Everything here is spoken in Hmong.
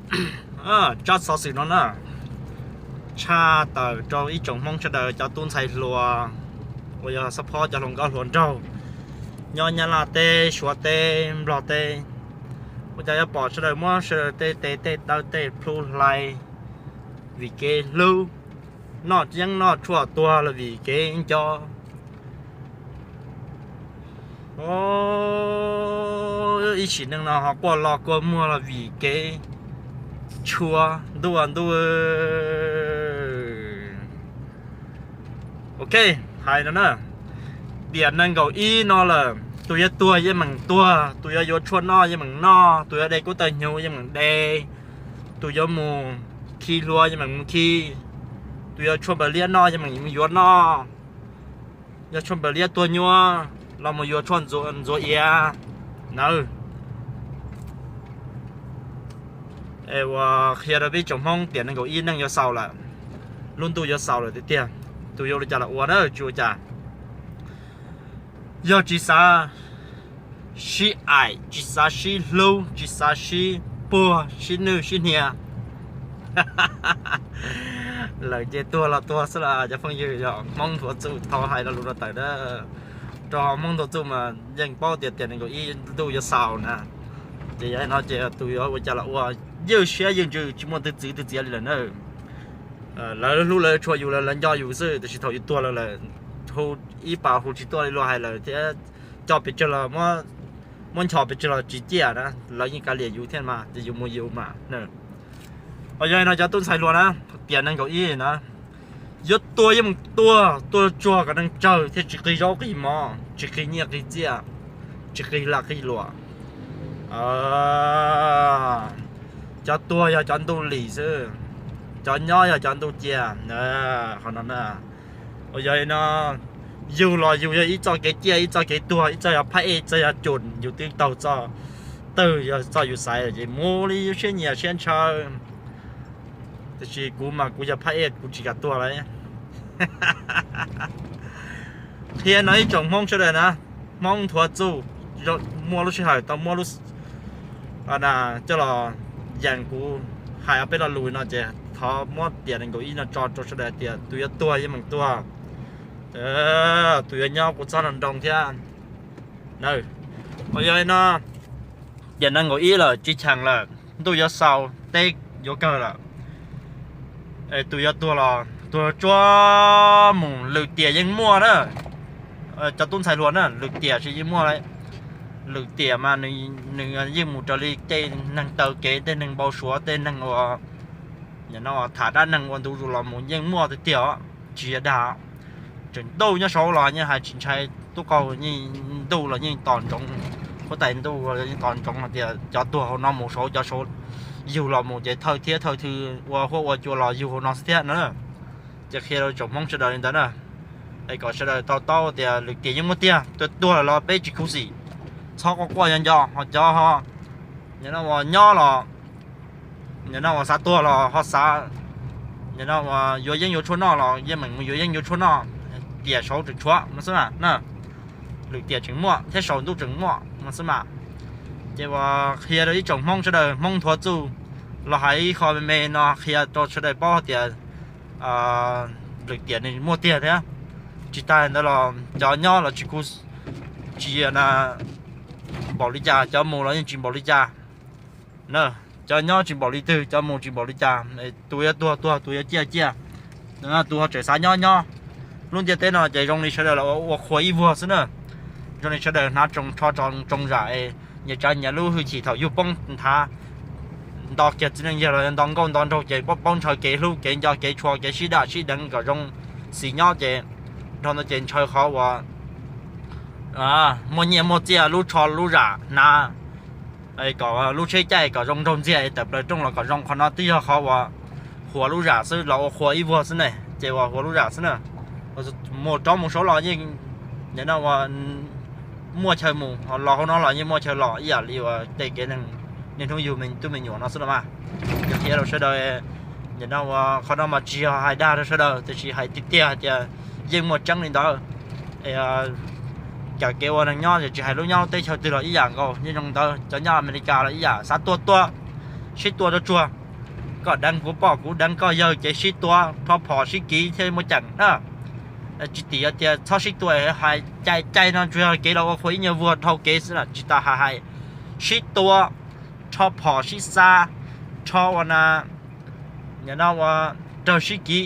Tsab xov xwm no na, tshaj tawm rau ib tsoom Hmoob sawv daws cov tub ntxhais hluas uas yog xab phob cov hluas nkauj hluas nraug nyob Nyab Laj teb, Suav teb, Nplog teb, ua cas yuav pom sawv daws muab sawv daws tej tes tej taw tej plhu hlais vim kev hlub, noj yeeb noj tshuaj tuag los vim kev nco. Ib sim neej no ho quaj lo kua muag los vim kev tshua ntuj ntuj. Ok, hais no na, tiam nees nkaum ib no lawm, tus yuav tuag yeej meem tuag, tus yuav yuav tshuaj noj yeej meem noj, tus yuav de kub taw hnyuv yeej meem de, tus yuav mus khi hlua yeej meem mus khi, tus yuav tshuaj npaws liab noj yeej meem yuav noj, yog tshuaj npaws liab tuag nyuaj los mus yuav tshuaj ntxuav iav nawb. Es uas qhia rau peb tsoom Hmoob tiam nees nkaum ib neej yuav xaus lawm, lub ntuj yuav xaus lawm tiag tiag, tus yuav ua li cas los ua na, tsis ua cas. Yog tsis xav sib aim, tsis xav sib hlub, tsis xav sib puag sib nwj sib hnia, lawm ces tuag los tuag xwb las cov phooj ywg. Yog Hmoob Nthuav Txuj thov hais lo lus no tawm na, rau Hmoob Nthuav Txuj mas yeej paub tias tiam nees nkaum ib ntuj yuav xaus na. Ces yog li no ces tus yuav ua cas los ua, ywj siab ywj ntsws tsis muaj twg txwv twg txiav li lawm na. Lawv hlub lawv tshua yus, lawv nco yus xwb, tiam sis thaum yus tuag lawm lawm, hu ib pas hu tsis tuaj li luag hais lawm thiab, coj pes tsawg los, muab nchos pes tsawg los tsis ciaj na, lawv yeej kav liam yus thiab mas, ces yus mus yus mas. Yog li no cov tub ntxhais hluas na, tiam nees nkaum ib na, yuav tuag yeej mus tuag, tuag tsuag kom neeg tsawg thiaj tsis qig zaub qig mov, tsis qig nyiaj qig txiaj, tsis qig lag qig luam. Cov tuag yog cov ntuj lim xwb, cov nyob yog cov ntuj cia. Qhov no na, uas yog li no, yug los yug yog ib txoj kev ciaj, ib txoj kev tuag, ib txoj yog phab ej, ib txoj yog cum, yus twb taug txoj twg yog txoj yus xaiv ces mus li yus siab nyiam siab ntshaw. Tiam sis kuv mas kuv yog phab ej, kuv tsis kam tuag lawm. Qhia no ib tsoom Hmoob sawv daws na, Hmoob Nthuav Txuj muaj lub sij hawm tau muab lub coj los yees kuv hais ob peb lo lus no ces thov muab tiam nees nkaum ib no tso rau sawv daws tias tus yuav tuag yeej meem tuag, tus yuav nyob kuj txhob nroo nroo thiab. Uas yog li no, tiam nees nkaum ib lawm, tsis cheem lawm, ntuj yuav xaus, teb yuav kawg lawm. Tus yuav tuag los tuag tsuag mus, lwm tiam yeej muaj na. Cov tub ntxhais hluas na, lwm tiam ces yeej muaj. Lwm tiam mas nws yeej mus raws li tej neeg taw kev, tej neeg npau suav, tej neeg uas tham dab neeg ua ntu zus los mus yeej muaj tiag tiag os, tsis yog dag. Tseem ntuj nyob saud los yeej hais tsis ntshai, tub qaug yeej ntuj los yeej tos ntsoov, huab tais ntuj yeej tos ntsoov hais tias cov tuag hauv no mus saud, cov saud yug los mus ces thawj thiab thawj thw ua huab ua cua los yug hauv no xwb thiab na. Ces qhia rau tsoom Hmoob sawv daws li ntawd na, es kom sawv daws to taub tias lwm tiam yeej muaj tiag, tuag tuag lawm los peb tsis khuv xim, txhob quaj quaj nyo nco. Ho cov ho nyob los, nyob no uas xav tuag los ho xav, nyob no uas yuav yeeb yuav tshuaj noj los yeej meem mus yuav yeeb yuav tshuaj noj, tiam saud tseem tshuav no xwb na. Lwm tiam tseem muaj thiab saum ntuj tseem muaj no xwb mas. Ces uas qhia rau ib tsoom Hmoob sawv daws, Hmoob Nthuav Txuj los hais ib qho me me no qhia rau sawv daws paub tias lwm tiam nws muaj tiag thiab. Tsis tas ntawd los cov nyob los tsis khuv, tsis npaum li cas, cov mus los yeej tsis npaum li cas. Cov nyob tsis npaum li twg, cov mus tsis npaum li cas, tus yuav tuag tuag, tus yuav ciaj ciaj, tus ho tseem xav nyob nyob. Lub ntiaj teb no ces zoo li sawv daws los ua qhua ib vuag xwb na. Zoo li sawv daws hnav tsoos tsho tsoos zam es nyias tsav nyias lub hwj chim thaum yug poob nthav, nto kiag txiv neej yawg los nto nkauj nto nraug ces paub ntshaw kev hlub kev nco kev tshua kev sib daj sib deev kom zoo xis nyob ces, dhau ntawd ces ntshaw qhov uas muaj nyiaj muaj txiaj, lub tsho lub zam hnav, kom lub tsheb caij kom zoo nraug ntxiag, tawm plaws rooj los kom zoo. Qhov no twb yog qhov uas huas lub zam xwb, los ua qhua ib vuag xwb ne, ces uas huas lub zam xwb na. Mus rov mus saud los yeej, nim no uas muaj chaw mus, los hauv no los yeej muaj chaw los ib yam li uas tej kev neeg niaj hnub yug me tub me nyuam no xwb los mas. Yog qhia rau sawv daws, nim no uas qhov no mas tsis yog hais dag rau sawv daws, tiam sis hais tiag tiag hais tias yeej muaj tseeb li ntawd. Kawm kev ua neeg nyob ces tsis hais lub nyob teb chaws twg los ib yam nkaus, yeej zoo ntawd, cov nyob Amelikas los ib yam, xav tuag tuag, sib tua rau tsuag. Koj deev kuv poj, kuv deev koj yawg, ces sib tua rho phom sib kiv thiaj muaj ceem na. Tsis tim tias txhob sib tua, hais cai cai no tsuas yog kev los ua qhua ib nyuag vuag dhau kev xwb, tsis tas hais sib tua, rho phom sib xa, rho ua na, nim no ua raug sib kiv.